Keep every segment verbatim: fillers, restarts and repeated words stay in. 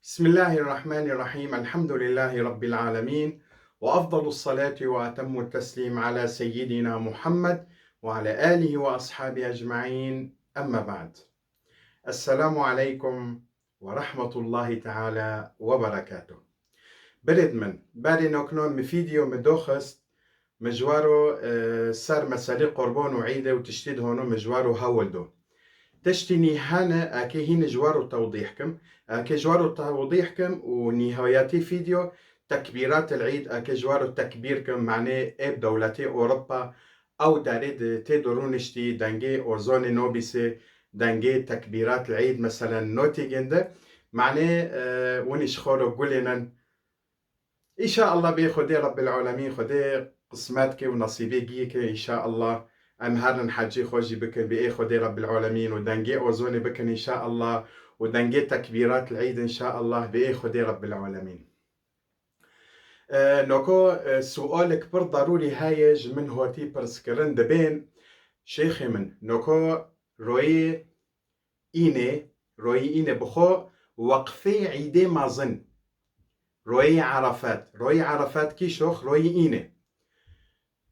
بسم الله الرحمن الرحيم. الحمد لله رب العالمين. وأفضل الصلاة وأتم التسليم على سيدنا محمد وعلى آله وأصحابه أجمعين. أما بعد. السلام عليكم ورحمة الله تعالى وبركاته. Birêd min, berê nokno mi vîdeo mi doxist, mi ji waro, e, ser meselê qurban û îdê û tiştî di hono mi ji waro hewl do. Tiştî nî hene, eke hîn ji waro tewdîh kim. Eke ji waro tewdîh kim û nîhayetî vîdeo tekbîrat el îd, eke ji waro tekbîr kim, manê ê bi dewletê Ewropa, ew derê di tê de rûniştî, dengê ozonê nobîsê, dengê tekbîrat el îd, meselen notî ginde, manê, e, winî ji xwe re gulênin. Înşaallah bê Xwedê Rebbil Alemîn, Xwedê qismet ke û nesîbê gî ke înşaallah em herin hecî xwe jî bikin, bê ê Xwedê Rebbil Alemîn û dengê ozonê bikin înşaallah û dengê tekbîrat el îd înşaallah, bê ê Xwedê Rebbil Alemîn. E, noko, e, sualek pir darûrî heye ji min hotî pirskirin dibên, şêxê min, noko royê înê, royê înê bi xwe weqfê îdê mezin. Royê Erefat. Royê Erefat kîşox? Royê înê.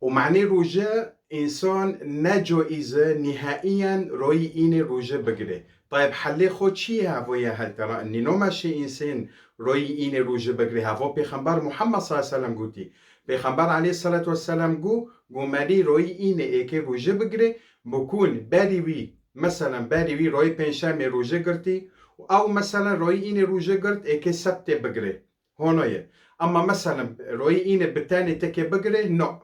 Û manê roje însan ne caiz e nihaiyen royê înê roje bigire. Tayeb, helê xwe çi ye hevo ye hel tera? Nîno meşê însan royê înê roje bigire. Hevo Pêxember Muhammed sallallahu aleyhi ve sellem gotî. Pêxember aleyhissalatu vesselam got, got merî royê înê êkê roje bigire, bikûn berî wî, meselen berî wî royê pêncşemê roje girtî û ew meselen royê înê roje girt, êkê sebtê bigire. Hono ye. Ama meselen royê înê bi tenê teke bigire, no.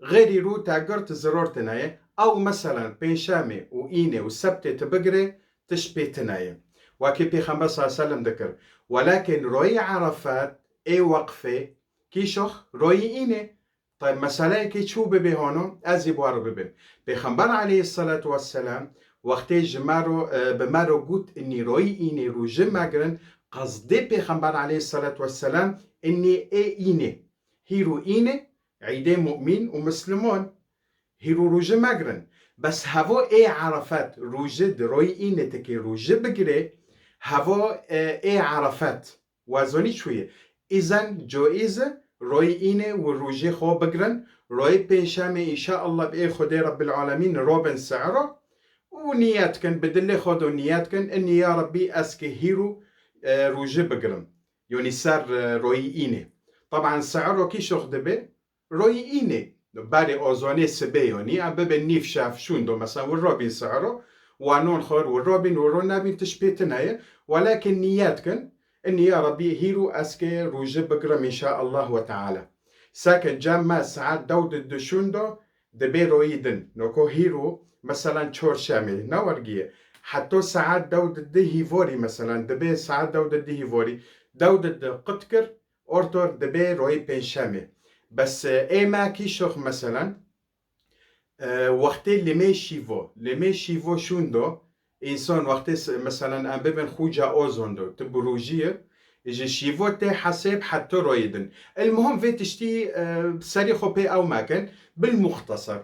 Xêrî rû te girt ziror tine ye. Ew meselen pêncşemê û înê û sebtê tu bigire, tişt pê tine ye. Wekî Pêxember sallallahu aleyhi ve sellem dikir. Welakin royê Erefat ê weqfê kîşox? Royê înê. Tayeb, meseleyekê çû bibê hono, ez ê bi we re bibêm. Pêxember aleyhissalatu vesselam wextê ji me re, e, bi me re got, inî royê înê roje megirin, qesdê Pêxember aleyhissalatu vesselam inî ê înê. Hîro înê, îdê mumîn û misliman. Hîro roje megirin. Bes hevo ê Erefat roje di royê înê tikê roje bigire, hevo, e, ê Erefat. Wazonî çûye. Îzen caiz e, royê înê û rojê xwe bigirin, royê pêncşemê înşaallah bi ê Xwedê Rebbil Alemîn robin sehro û niyet kin, bi dilê xwe de niyet kin, inî ya Rebbî ez kê hîro, e, roje bigirim. Yonî ser, e, royê înê. Taban sehro kîşox dibe? Royê înê, berê ozonê sibê yonî, em bibin nîv şev şûn do, mesela wir robîn sehro, wa non xwir wir robîn, wir ro nebîn, tişt pê tine ye. Welakin niyet kin, inî ya Rebbî hîro ez kê roje bigirim înşaallah ve teala. Sekin cem me saet dew di du şûn do, dibê royê din. Noko hîro, meselen çorşemê, ne wergiye. Heta saet dew di du hîvorî, meselen, dibê saet dew di du hîvorî, dew di du qut kir, ortor dibe royê pêncşemê. Bes, e, ê me kîşox meselen, e, wextê limê şîvo, limê şîvo şûn do, însan wextê s-, meselen em bibin xuca ozon do, tu bi rojî ye, ji şîvo tê hesêb heta royê din. El muhim vê tiştî, e, serê xwe pê ew mekin, bil muxtesar.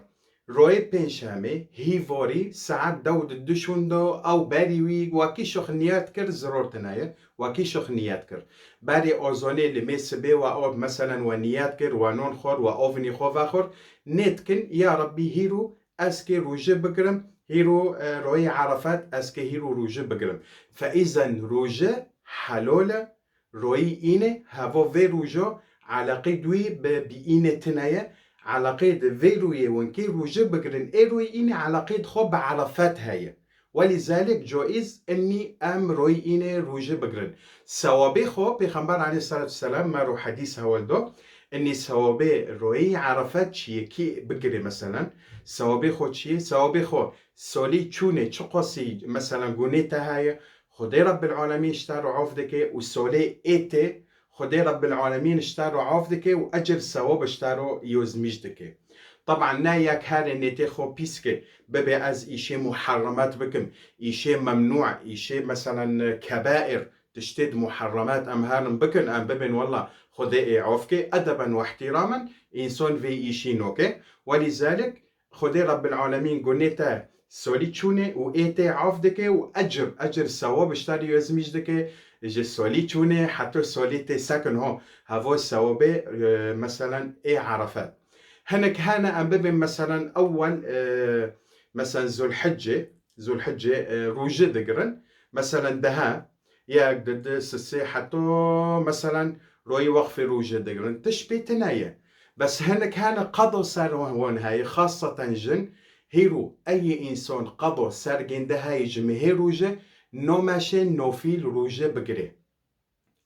Royê pêncşemê, hîvorî, saet dew di du şûn do, ew berî wî, wa kîşox niyet kir, ziror tine ye, wa kîşox niyet kir. Berê ozonê limê sibê wa ov, meselen, we niyet kir, we non xwir, we ovnî xwe vexwir, nêt kin, ya Rebbî hîro ez kê roje bigirim, hîro, e, royê Erefat ez kê hîro roje bigirim. Fe îzen roje helol e, Royê înê, hevo vê rojo eleqê di wî bi, bi înê tine ye. Eleqê di vê royê winkê roje bigirin, ê royê înê eleqê di xwe bi Erefat heye. Welîzalîk caiz inî em royê înê roje bigirin. Sewabê xwe Pêxember aleyhissalatu vesselam me ro hedîs hewl do. Inî sewabê royê Erefat çi ye, kî bigirê meselen? Sewabê xwe çi ye? Sewabê xwe solî çûnê çiqasî meselen gunê te heye, Xwedê Rebbil Alemîn ji te re af dike û solê ê tê Xwedê Rebbil Alemîn ji te re af dike û ecir sewab ji te re yozmîş dike. Taban ne yek herê nêtê xwe pîs ke, bibe ez îşê muherremat bikim, îşê memnû, îşê meselen kebair, tiştê di muherremat em herin bikin, em bibên wela Xwedê ê af ke, edeben we ihtîramen, însan vê îşî noke. Welîzalîk, Xwedê Rebbil Alemîn gunê te solî çûnê û ê tê af dike û ecir, ecir sewab ji te re yozmîş dike. Ji solî çûnê heto solî tê sekin ho. Hevo sewabê, e, meselen ê Erefat. Hinek hene em bibên meselen ewwel, e, meselen Zulhicce, Zulhicce, e, rûje digirin. Meselen deha, yek, di, di, sisê, heto, meselen, royê waqfê rûje digirin. Tişt pê tine ye. Bes hinek hene qado ser wan heye, xaseten jin, hîro eyê însan qado ser gênde heye ji mehê rûje, no meşe nofîl rûje bigire.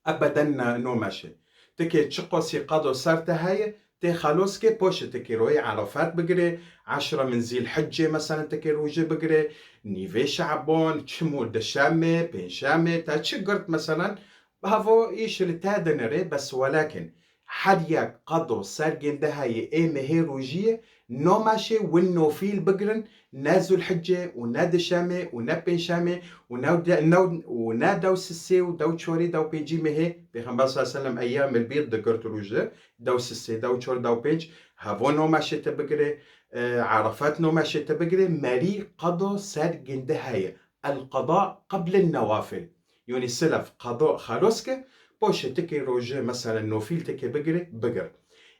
Ebeden ne, no meşe. Tikê çiqasî qado ser te heye, tê xelos ke, poşe tikê royê Erefat bigire, eşra min Zîlhiccê meselen tikê rûje bigire, nîvê Şeban, çimû dişemê, pêncşemê, te çi girt meselen, havo îş li te dinire, bes welakin her yek qado ser gênde heye ê mehê rûjiyê, no meşe win nofîl bigirin, ne Zulhicce û ne dişemê û ne pêncşemê û ne de-, ne, û ne dew sisê û dew çorê dew pêncî mehê, Pêxember sallallahu aleyhi ve sellem eyyamil bîd digirt rûje, dew sisê, dew çor, dew pênc, hevo no meşê te bigire, e, Erefat no meşê te bigire, merî qado ser gênde heye. El qada qeblen newafil. Yonî silef qado xelos ke, poşe tikê rûje, meselen nofîl tikê bigire, bigir.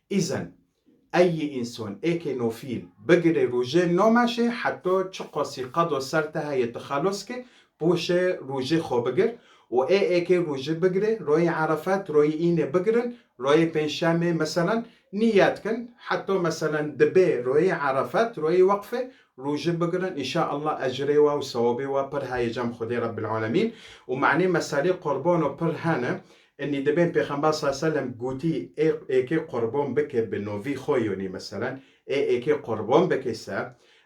Îzen, eyê însan êkê nofîl bigire rûje no meşe, heto çiqasî qado ser te heye tu xelos ke, poşe rûje xo bigir. Û ê êkê rûje bigire, royê Erefat, royê înê bigirin, royê pêncşemê, meselen, niyet kin, heto, meselen, dibê royê Erefat, royê waqfê, rûje bigirin, înşaallah ecrê wa û sewabê wa pir heye cem Xwedê Rebbil Alemîn. Û manê meselê qurbano pir hene, Înî dibên Pêxember sallallahu aleyhi ve sellem gotî, ê, êkê qurbon bike bi novî xwe yonî, meselen, ê, êkê qurbon bike se,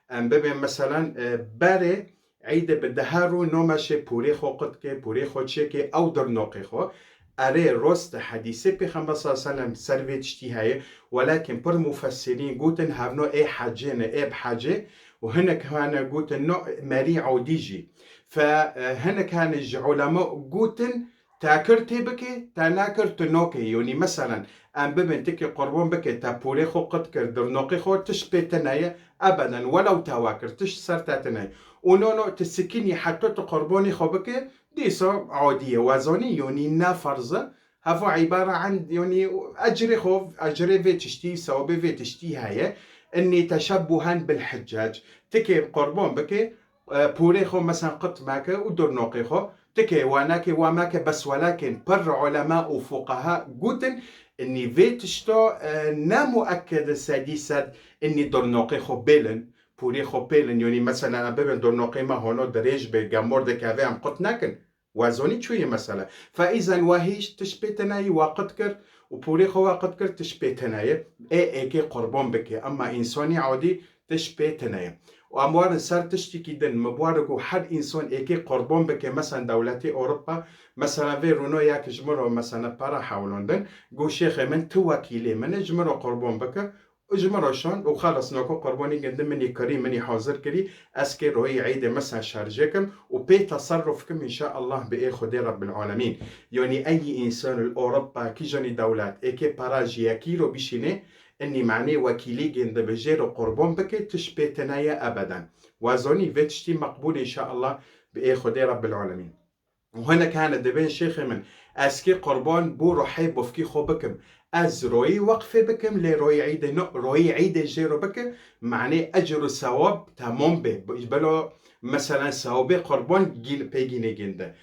em bibên, meselen, e, berê Eydê bi deha rû no meşê pûrê xwe qut ke, pûrê xwe çêke, ew dirnoqê xwe. Erê, rost e, hedîsê Pêxember sallallahu aleyhi ve sellem ser vê tiştî heye, welakin pir mufessirîn gotin, hevno ê hecê ne, ê bi hecê, û hinek hane gotin, no, merî odî jî. Fe, e, hinek hane ji ulema gotin, Te kir tê bike, te nekir tu nokê. Yonî, meselen, em bibin tikê qurbon bike, te pûrê xwe qut kir, dirnoqê xwe, tişt pê tine ye, ebeden, welew te we kir, tişt ser te tine ye. Û no, no, tu sikinî heta tu qurbonî xwe bike, dîsa adî ye, we zanî, yonî ne ferz e. Heva îbare an, yonî ecrê xwe, ecrê vê tiştî, sewabê vê tiştî heye. Innî teşebbuhen bil hiccac. Tikê qurbon bike, e, pûrê xwe, mesen qut meke û dirnoqê xwe. Tikê we neke, we meke, bes welakin pir ulema û fuqeha gotin, inî vê tişto, e, ne muekked e sedî sed inî dirnoqê xwe bêlin, pûrê xwe pêlin. Yonî, meselen, em bibin dirnoqê me hono dirêj be, gemor dikeve, em qut nekin. We zonî çûyê mesele. Fe îzen we hîş tişt pê tine yî, we qut kir û pûrê xwe we qut kir, tişt pê tine ye. Ê êkê qurbon bike. Emma însanî adî tişt pê tine ye. Û em warin ser tiştîkî din, min bi ware got her însan êkê qurbon bike, mesen dewletê Ewropa, mesela vê rûno yek ji min re, mesela, para hewlandin, got, "Şêxê min, tu wekîlê min e, ji min re qurbon bike." Ji min re şand û xelas, noko qurbonî gindi min î kirî, min î hazir kirî, ez kê royî Eydê mesen şerjê kim û pê teserruf kim, înşaallah, bi ê Xwedê Rebbil Alemîn. Yonî eyî însan li Ewropa, kîjanî dewlet, êkê para ji yekî ro bişînê, Inî manê wekîlî gêndibe jê re qurbon bike, tişt pê tine ye ebeden. Wa zonî vê tiştî meqbûl înşaallah bi ê Xwedê Rebbil Alemîn. Û hinek hene dibên şêxê min, ez kê qurbon bû ruhê bofkî xwe bikim. Ez royî weqfê bikim, lê royî Eydê no, royî Eydê jê re bike, manê ecr û sewab temam bê. Belo meselen sewabê qurbon gîn, pê gînê gênde.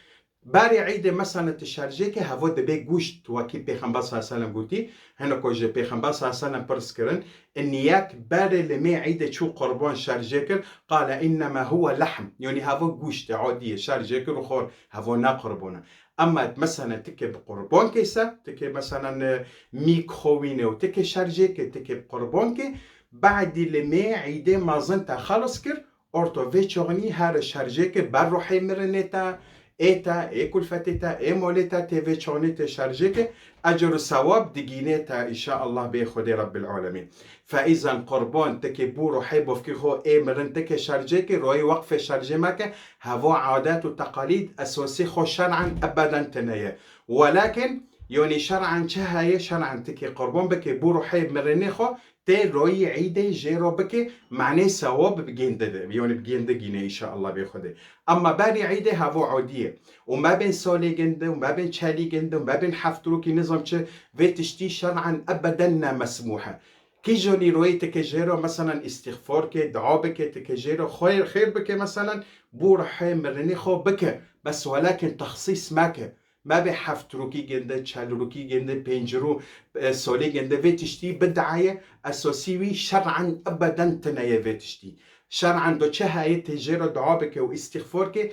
Berê Eydê meselen tu şerjê ke, hevo dibe guşt, wekî Pêxember sallallahu aleyhi ve sellem gotî, hineko ji Pêxember sallallahu aleyhi ve sellem pirs kirin, inî yek berê li mê Eydê çû qurbon şerjê kir, qale innema huwe lehm. Yonî hevo guşt e, adî ye, şerjê kir û xor, hevo ne qurbon e. Emma meselen tikê bi qurbon kê se, tikê meselen, e, mîk xo wîne û tikê şerjê ke, tikê bi qurbon ke, badî li mê Eydê mezin te xelas kir, Orto vê çaxnî here şerjê ke ber ruhê mirinê te, ê te, ê kulfetê te, ê molê te tê vê çaxnî tê şerjê ke, ecr û sewab digînê te, înşaallah, bê Xwedê Rebbil Alemîn. Fe îzen qurbon tikê bû ruhê bofkî xwe ê mirin tikê şerjê ke, royê weqfê şerjê meke, hevo adet û teqalîd esosî xwe şer'en ebeden tine ye. Welakin Yonî şer'an çi heye? Şer'an tikê qurban bike bo ruhê mirinê xwe, tê royî îdê jê re bike, manê sewab bi gênde de, yonî bi gênde gîne înşallah bê Xwedê. Emma berî îdê havo odî ye. Û mebên salê gênde, û mebên çalî gênde, û mebên heftrokî nizam çi, vê tiştî şer'an ebeden ne mesmûh e. Kî jonî royê tike jê re, meselan, îstîxfor ke, dua bike, tike jê re xêr, xêr bike, meselan, bo ruhê mirinê xwe bike. Bes welakin texsîs meke. Mebe heft rokî gênde, çel rokî gênde, pênc ro, e, solê gênde, vê tiştî bid'a ye, esasî wî şer'an ebeden tine ye vê tiştî. Şer'an do çi heye tê jê re dua bike û îstîxfor ke,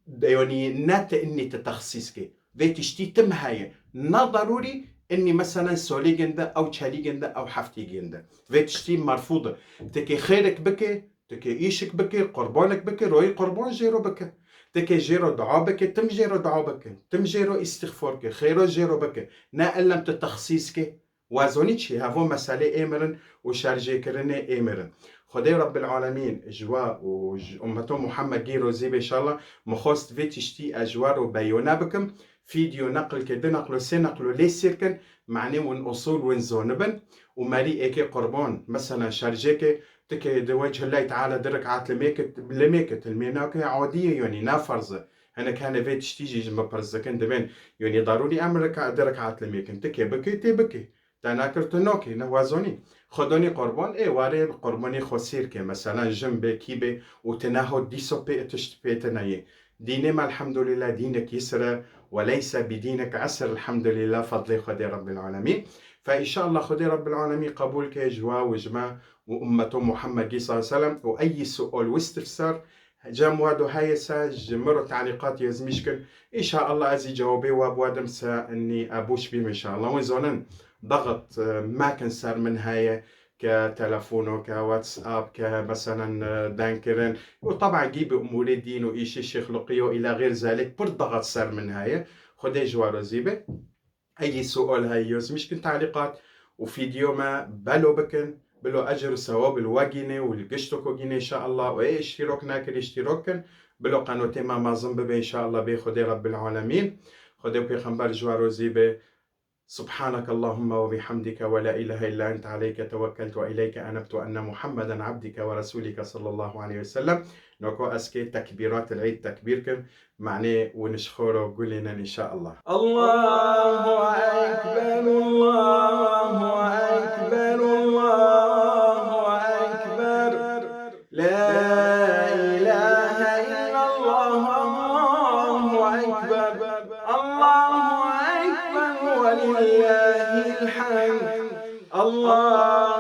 de, yanî ne te innî te texsîs ke. Vê tiştî tim heye. Na darûrî innî meselen solê gênde, ew çelî gênde, ew heftî gênde. Vê tiştî merfûd e. Teke xêrek bike, teke îşik bike, qurbanek bike, royê qurban jê ro bike. Teke jê ro dua bike, tim jê ro dua bike. Tim jê ro îstîxfor ke, xêro jê ro bike. Ne ellem tu texsîs ke. Wazonî çi? Hevo meselê ê mirin û şerjêkirinê ê mirin. Xwedê Rebbil Alemîn ji we û ji ummeto Muhemmed gî rozî be înşallah. Min xwest vê tiştî ez ji we ro beyone bikim. Fîdyo neqil ke, du neqlo, sê neqlo lê sêr kin, manê win usul win zonibin û merî êkê qurban, meselen şerjêkê, tikê di wecihillahî teala du rekat limêkit, limêkit, limênake adî ye, yonî ne ferz e. Hinek hene vê tiştî jî ji min pirs dikin, dibên, yonî darûrî em reka-, du rekat limêkin, tikê bikê, tê bikê. Te nekir tu nokê, ne wazonî. Xwedonî qurban, ê warê qurbanî xwe sêr ke, meselen jin bê, kî bê û tu neho dîso pê tişt pê tine yê. Dînê me elhamdulillah dînek yisr e, we leyse bi dînek esr elhamdulillah, fedlê Xwedê Rebbil Alemîn. Fe înşallah Xwedê Rebbil Alemîn qebûl ke ji we û ji me û ummeto Muhemmedî sallallahu aleyhi ve sellem û eyî sual û istifsar cem we do heye se ji min re talîqat yazmîş kin. Înşallah ez î cewabê we biwedim se innî ebûş bîm înşallah. Win zonin daxit, e, mekin ser min heye ke telefono, ke WhatsApp, ke meselen, e, dengkirin. Û taban gî bi umûrê dîn û îşê şêxluqî û îla xêr zelek pir daxit ser min heye. Xwedê ji we razî be. Eyî sual heye yazmîş kin talîqat û fîdyo me belo bikin. Bilo ecr û sewab li we gîne û li gişto ku gîne înşallah. Û ê îştîrok nekir îştîrok kin. Bilo qenotê me mezin bibe înşallah bê Xwedê Rebbil Alemîn. Xwedê û Pêxember ji we razî be. سبحانك اللهم وبحمدك ولا إله إلا أنت عليك توكلت وإليك أنبت وأن محمدا عبدك ورسولك صلى الله عليه وسلم. Noko ez kê tekbîrat el-Eid tekbîr kim, manê win ji xwe re gulênin înşallah. الله أكبر، الله أكبر، الله أكبر. لا إله إلا الله، الله أكبر، الله أكبر ولله الحمد. الله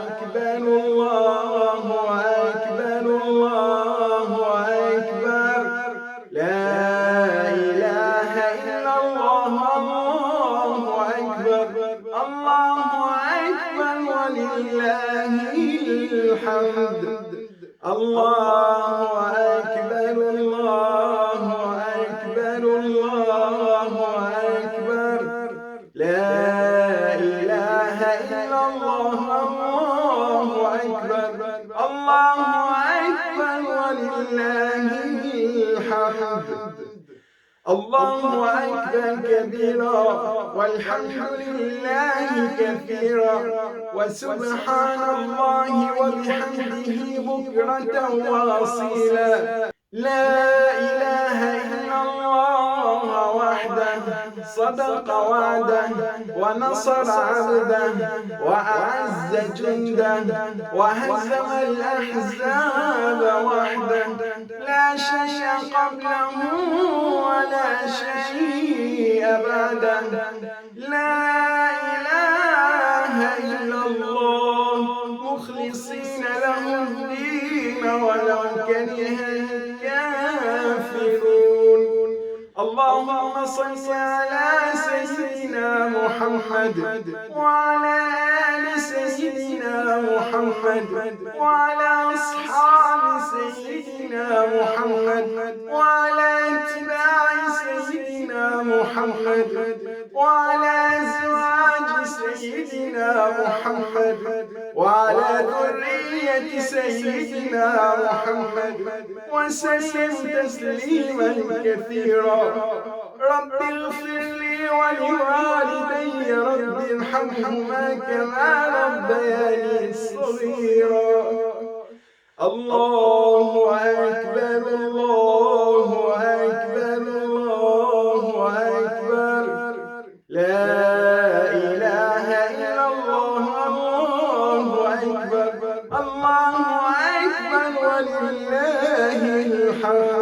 أكبر، الله أكبر، الله أكبر. لا إله إلا الله، الله أكبر، الله أكبر ولله الحمد. الله أكبر، الله أكبر، الله أكبر. لا إله إلا الله، الله أكبر، الله أكبر ولله الحمد. الله أكبر كبيرا، والحمد لله كثيرا، وسبحان الله وبحمده بكرة وأصيلا. لا إله إلا الله وحده، صدق وعده، ونصر عبده، وأعز جنده، وهزم الأحزاب وحده. لا شيء قبله ولا شيء بعده. لا إله إلا الله، مخلصين له الدين ولو كره الكافرون. اللهم صل على سيدنا محمد وعلى آل سيدنا محمد وعلى أصحاب سيدنا محمد وعلى أتباع سيدنا محمد وعلى أزواج سيدنا محمد وعلى ذرية سيدنا محمد وسلم تسليما كثيرا. رب اغفر لي ولوالدي ارحمهما كما ربياني صغيرا. الله أكبر، الله أكبر، الله أكبر. لا إله إلا الله، الله أكبر، الله أكبر ولله الحمد.